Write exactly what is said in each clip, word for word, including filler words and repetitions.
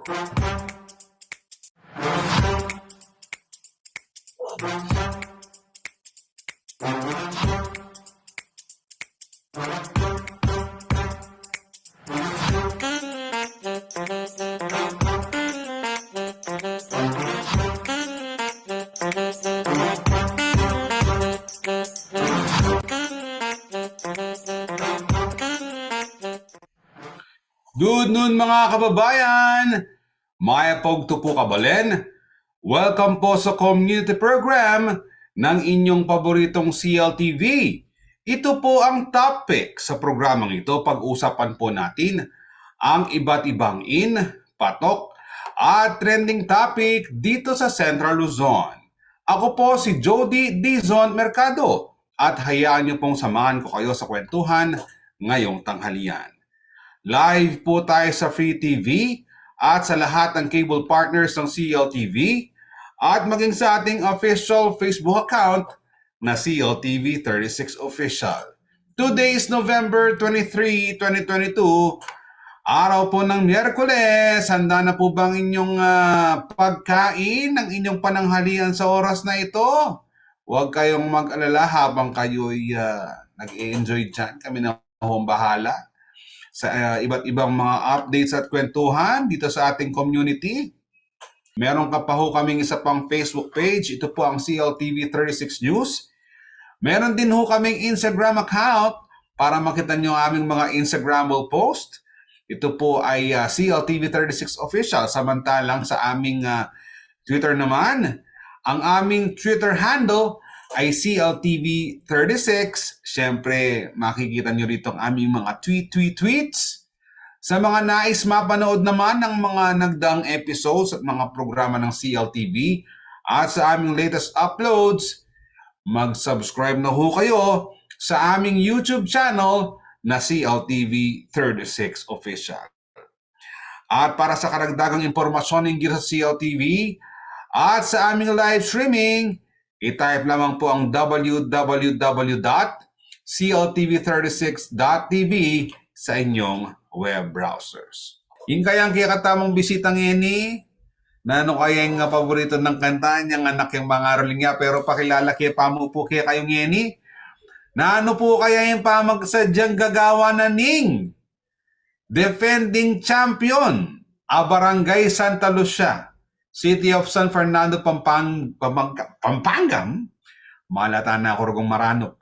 Good noon, mga kababayan! Mayap a ugtu pu, kabalen. Welcome po sa community program ng inyong paboritong C L T V. Ito po ang topic sa programang ito. Pag-usapan po natin ang iba't ibang in, patok, at trending topic dito sa Central Luzon. Ako po si Jody Dizon Mercado at hayaan niyo pong samahan ko kayo sa kwentuhan ngayong tanghalian. Live po tayo sa Free T V at sa lahat ng cable partners ng C L T V at maging sa ating official Facebook account na C L T V thirty-six Official. Today is November twenty-three, twenty twenty-two. Araw po ng Miyerkules, handa na po bang inyong ah, pagkain, ang inyong pananghalian sa oras na ito? Huwag kayong mag-alala habang kayo'y ah, nag-e-enjoy dyan. Kami na hong bahala sa ah, iba't ibang mga updates at kwentuhan dito sa ating community. Meron ka pa ho kaming isa pang Facebook page. Ito po ang C L T V thirty-six News. Meron din ho kaming Instagram account para makita nyo ang aming mga Instagram post. Ito po ay ah, C L T V thirty-six Official. Samantalang sa aming ah, Twitter naman, ang aming Twitter handle ay C L T V thirty-six. Siyempre, makikita nyo rito ang aming mga tweet, tweet, tweets. Sa mga nais mapanood naman ng mga nagdaang episodes at mga programa ng C L T V at sa aming latest uploads, mag-subscribe na ho kayo sa aming YouTube channel na C L T V thirty-six Official. At para sa karagdagang impormasyon hinggil sa C L T V at sa aming live streaming, i-type lamang po ang W W W dot C L T V thirty-six dot T V sa inyong web browsers. Ing kayang kekatamung bisita ngeni, nanu kaya ing paborito nang kanta ning anak yang mangaruling ya, pero pakilala ke pamu pu kekayu ngeni. Nanu pu kaya ing pamagsadyang gagawan na ning defending champion, a Barangay Santa Lucia, City of San Fernando, Pampang-, Pampanga, Pampanga? Malata na ku rugung maranup.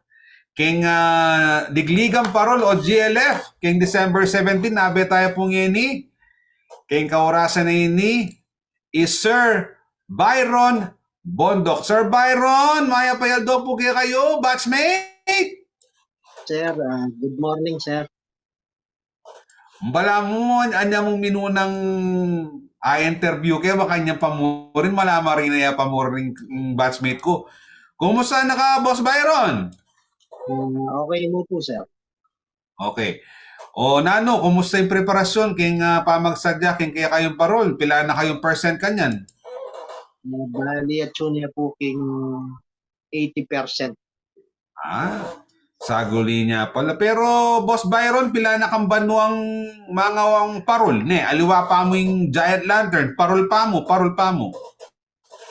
King ah, Digligang Parol o G L F, king December seventeen, abe tayu pu ngeni. King kaurasan a ini, is Sir Byron Bondoc. Sir Byron, mayap a aldo pu kekayu, batchmate! Sir, ah, good morning, sir. Balamu, anya mung minunang a-interview ke, makanyan pa mu rin, malaman rin na ya pa mu rin, mm, batchmate ku. Kumusta na ka, Boss Byron? Ah, okay mu pu, sir. Okay. O, nanu, kumusta ing preparasyon king ah, pamagsadya king kekayung parol? Pila na kayung percent kanyan? Ah, bali, atsu na pu king eighty percent. Ah, saguli na pala. Pero, Boss Byron, pila na kang banwang mangawang parol, ne? Aliwa pa mu ing giant lantern, parol pa mu, parol pa mu.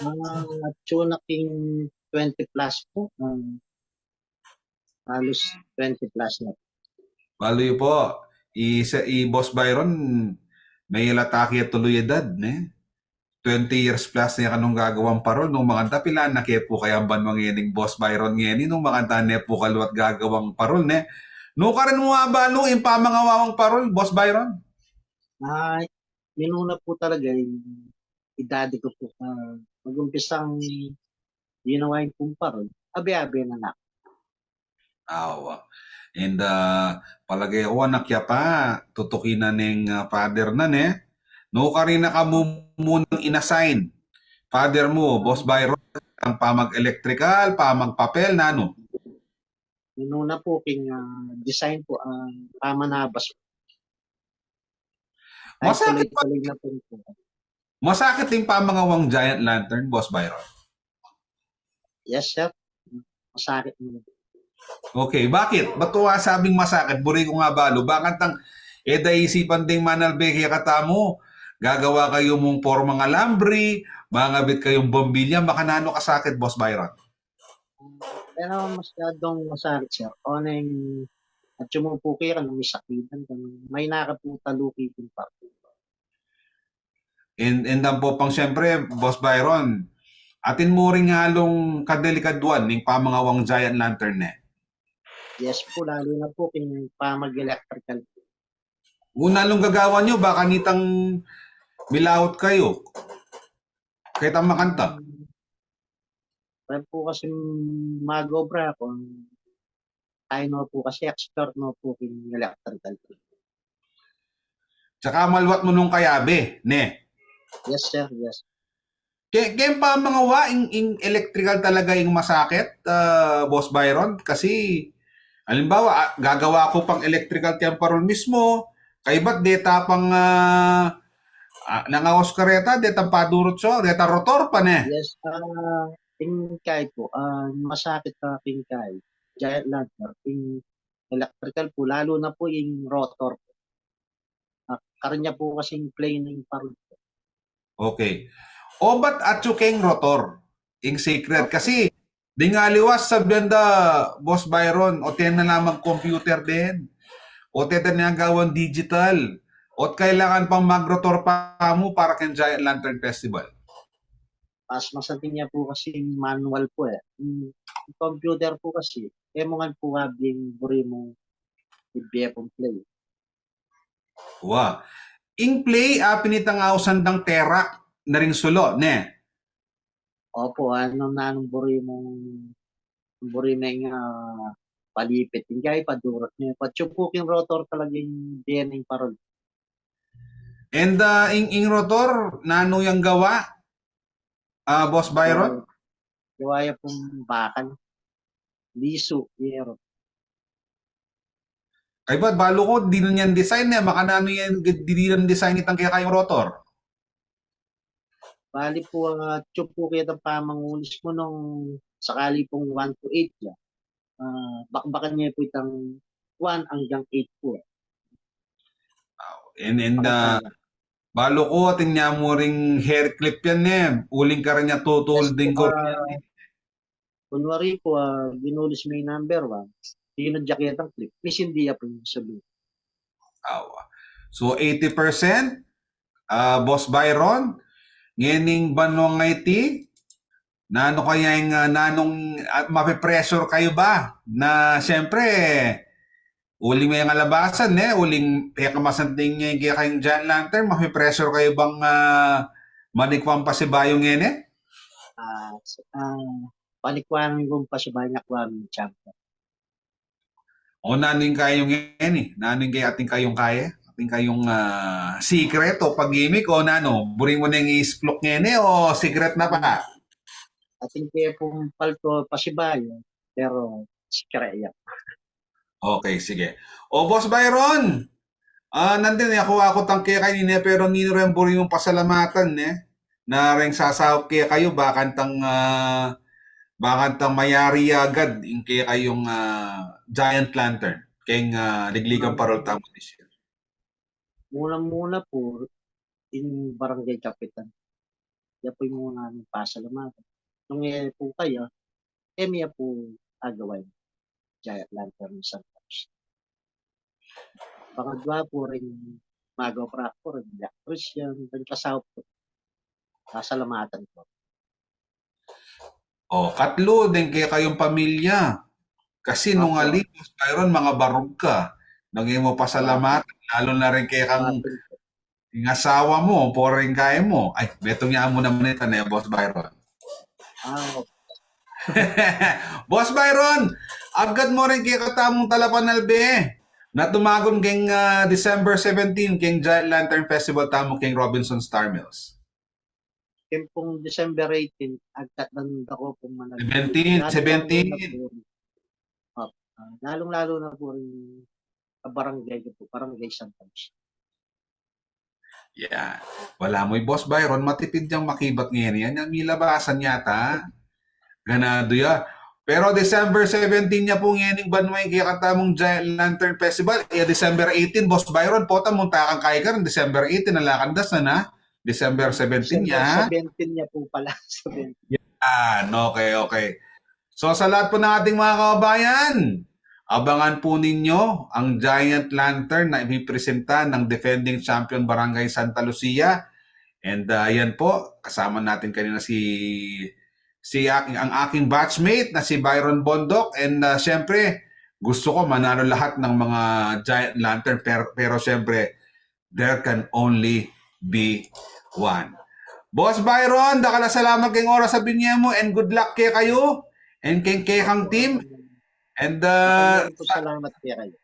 Ah, atsu na king twenty plus pu. Ah, halos twenty plus na. Bale yu pu, i, sa, i Boss Byron, may lata ke tuluy edad, ne? Twenty years plus ne kanung gagawang parol. Nung makanta, pila na ke pu kayang banwa ngening Boss Byron ngeni, nung makanta ne pu kalua't gagawang parol, ne? Nukarin mu abalu ing pamangawang parol, Boss Byron? Ay, minuna pu talaga ing idadi ku pu, ah, mag-umpisang ginawa ing pumparol, abe-abe na na. Awa. And, ah, palage ku, anak ya pa, tutuki na neng, ah, father na, ne? Nukarin na ka mu munang in-assign, father mu, Boss Byron, ing pamag-electrical, pamagpapel, nanu? Minuna pu king, ah, design pu, ah, pamanabas. Masakit ba? Tuloy-tuloy na pu pu. Masakit ing pamangawang giant lantern, Boss Byron? Yes, sir. Masakit mu. Okay, bakit? Ba't ku asabing masakit? Buri kung abalu. Bakantang, e da isipan ding manalbe kekatamu, gagawa kayu mung pormang alambre, mangabit kayung bombilya, makananu kasakit, Boss Byron? Wala naman masyadong masakit, sir. O, neng, at sumupo kaya ka nung may sakitan ka, may nakaputa luki kung pa. And, and ang po pang siyempre, Boss Byron, atin mu ring alung kadelikaduan ning pamangawang giant lantern ne. Yes po, lalo na po kung pamag-electrical. Una lung gagawan yu, baka nitang milaut kayu. Kaya tang makanta. Kaya po kasi mag-obra ako, tayo na po kasi expert na po yung electrical. Tsaka maluat mu nung kayabe, ne? Yes, sir. Yes. Ke, keng pamangawa, ing, ing electrical talaga ing masakit, ah, Boss Byron? Kasi, halimbawa, ah, gagawa ko pang electrical keng parol mismo, kaybat deta pang, ah, ah, nangawas kareta, deta padurut so, deta rotor pa ne. Yes, ah, ing kay po, ah, masakit pa king kay. Giant lantern, ing electrical po, lalo na po ing rotor po. Ah, karanya po kasing plane ing parol po. Okay. O ba't atsu keng rotor? Ing secret. Kasi, ding aliwa sabian da, Boss Byron, o tena na mag-computer din. O tena na gawan digital. O kailangan pang mag-rotor pa mu para keng Giant Lantern Festival. Mas masanting niya po kasi manual po eh. Yung computer po kasi, e mo ngan po abing buri mo ibie pong play. Wa. Ing play, apin itang ausan dang terak na ring sulo, ne? Opo, ano na nung buri mong, buri mong, ah, palipit. Hindi ay padurot niya. Patsupuking rotor talaga yung D N A parol. And, ah, ing, ing rotor, nanu yang gawa? Ah, Boss Byron? Gawa ya pong bakal. Lisu, yero. Kaybat, balu ko, dinu niyang design ne, makananu yang dinu niyang design itang kekayung rotor? Bali po, ah, tsupu keta pamangulis mo nung sakali pong one to eight ya. Ah, bakbakan niya po itang one hanggang eight po. And, and, ah, balu ko, atin niya mu ring hair clip yan ne, uling karanya tutul ding ko. Kunwari po, ah, ginulis mo yung number one, tinadyak yata ang clip. Miss, hindi ya po yung sabi. Awa. So, eighty percent, ah, Boss Byron, ngening banwang iti, nanu kaya ing, ah, nanung, ah, mape-pressure kayu ba? Na, siyempre, uling may ngalabasan, ne? Uling, e ka masanting kekayung Giant Lantern, mape-pressure kayu bang, ah, manikwan pasibayu ngeni? Ah, s-, ah, panikwan kung pasibayu nga kwa mi champion. O nanu ing kayung ngeni? Nanu ing kay atin kayung kaya? Atin kayung, ah, secret o pag-gimmick o nanu? Buri mu neng i-spluk ngeni o secret na pa? Atin kaya pong palto pasibayu, pero secret ya. Okay, sige. O, Boss Byron, ah, nandin, e, aku, aku tang kekayung ini, pero ninu ring buri mung pasalamatan, ne? Na reng sasaup kekayu, bakantang, ah, bakantang mayari ya agad ing kekayung, ah, Giant Lantern keng, ah, Ligligang Parol tamu this year. Muna-muna po, ing barangay kapitan. Ya po yung muna naming pasalamatan. Nung e po kaya, e mi ya po agawan Giant Lantern sometimes. Pangadwa po ring mag-obra po ring electrician, ring kasaup ko. Pasalamatan ko. O, katlu, deng kekayung pamilya. Kasi nung ali, Boss Byron, mangabarug ka. Nung e mu pasalamatan, lalu na ring kekang ing asawa mu, pori ring kaya mu. Ay, betung ya mu naman ita ne, Boss Byron. Ah, Boss Byron, agad mu ring kekatamung talapanalbe na tumagun keng, ah, December seventeen, keng Giant Lantern Festival tamu keng Robinsons Star Mills. Keng pong December eighteen, agkat ng dako pong manag- Seventeen, Lalong-lalo seventeen. Na po rin, ah, lalong-lalo na po rin sa barangay ko po, Barangay Santa Cruz. Yeah. Wala mu, Boss Byron, matipid yang makibat ngeni. Yan yang milabasan yata. Ganadu ya. Pero December seventeen ya pu ngening banwa ing kekatamung Giant Lantern Festival. E, December eighteen, Boss Byron, pota munta kang kaikar, December eighteen, ala kang das na na. December seventeen ya, ha? Seventeen ya po pala. Seventeen. Yan, okay, okay. So sa lahat po ng ating mga kababayan, abangan po ninyo ang Giant Lantern na ipipresenta ng defending champion Barangay Santa Lucia. And uh, yan po, kasama natin kanina si si aking, ang aking batchmate na si Byron Bondoc. And uh, siyempre, gusto ko manalo lahat ng mga Giant Lantern, pero, pero siyempre, there can only be one. Boss Byron, dakal a salamat keng oras a binie mu and good luck kekayu and keng kekang team. And uh, Salamat po, salamat po kayo.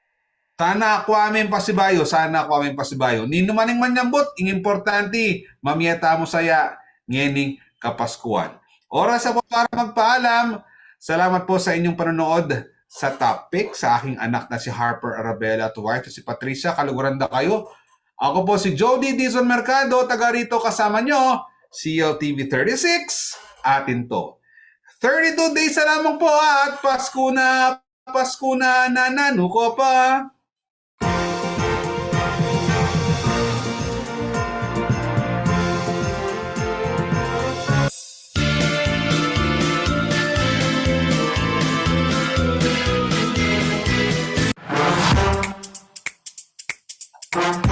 Sana aku amin pasibayu, sana aku amin pasibayu. Ninu man ing manyambut, ing importante, mamie tamu saya ngening Kapaskuan. Oras na po para magpaalam. Salamat po sa inyong panonood sa Topic, sa aking anak na si Harper Arabella at wife, si Patricia. Kaluguran da kayo. Ako po si Jody Dizon Mercado, taga rito kasama nyo, C L T V thirty-six, atin to. Thirty-two days na lamang po at Pasko na, Pasko na, nananu ko pa.